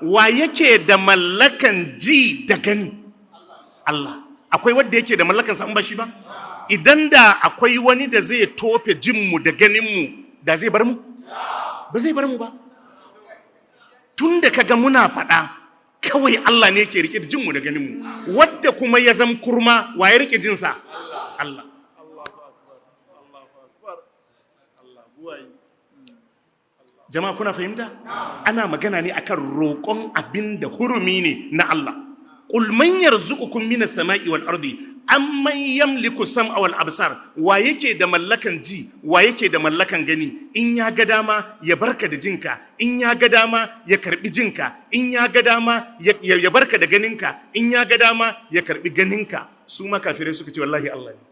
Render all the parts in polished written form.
Wa yake da mallakan ji da gani? Allah. Akwai wanda yake da mallakan sa in ba shi ba? Idan da akwai wani da zai tofe jinmu da ganinmu, da zai bar mu? Ba zai bar mu ba. Tun da kaga muna faɗa, kawai Allah ne yake rike da jinmu da ganinmu. Wadda kuma ya zam kurma, wa ya rike jinsa? Allah. Allahu akbar, Allahu akbar, Allah buwayi. Jama'a, kuna fahimta? Ana magana ne akan roƙon abin da hurumi ne na Allah. قل من يرزقكم من السماء والأرض أمن يملك السمع والأبصار. Wa yake da mallakan ji? Wa yake da mallakan gani? In ya ga dama ya barka da jinka, in ya ga dama ya karbi jinka, in ya ga dama ya barka da ganinka, in ya ga dama ya karbi ganinka. Su ma kafirai suka ce wallahi Allah ne.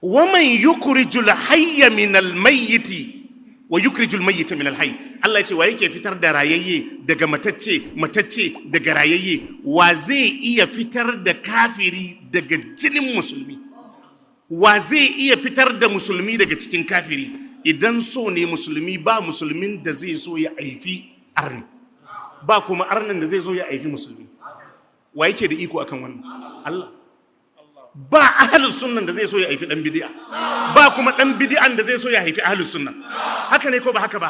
ومن يخرج الحي من الميت ويخرج الميت من الحي. Allah ya ce, wa yake fitar da rayayye daga matacce, matacce daga rayayye? Wa zai iya fitar da kafiri daga jinin musulmi? Wa zai iya fitar da musulmi daga cikin kafiri? Idan so ne musulmi, ba musulmin da zai so ya haifi arni, ba kuma arnin da zai so ya haifi musulmi. Wa yake da iko akan wannan? Allah. Ba ahlus sunnan da zai so ya haifi dan bid'a, ba kuma dan bid'an da zai so ya haifi ahlus sunna. Haka ne ko ba haka ba?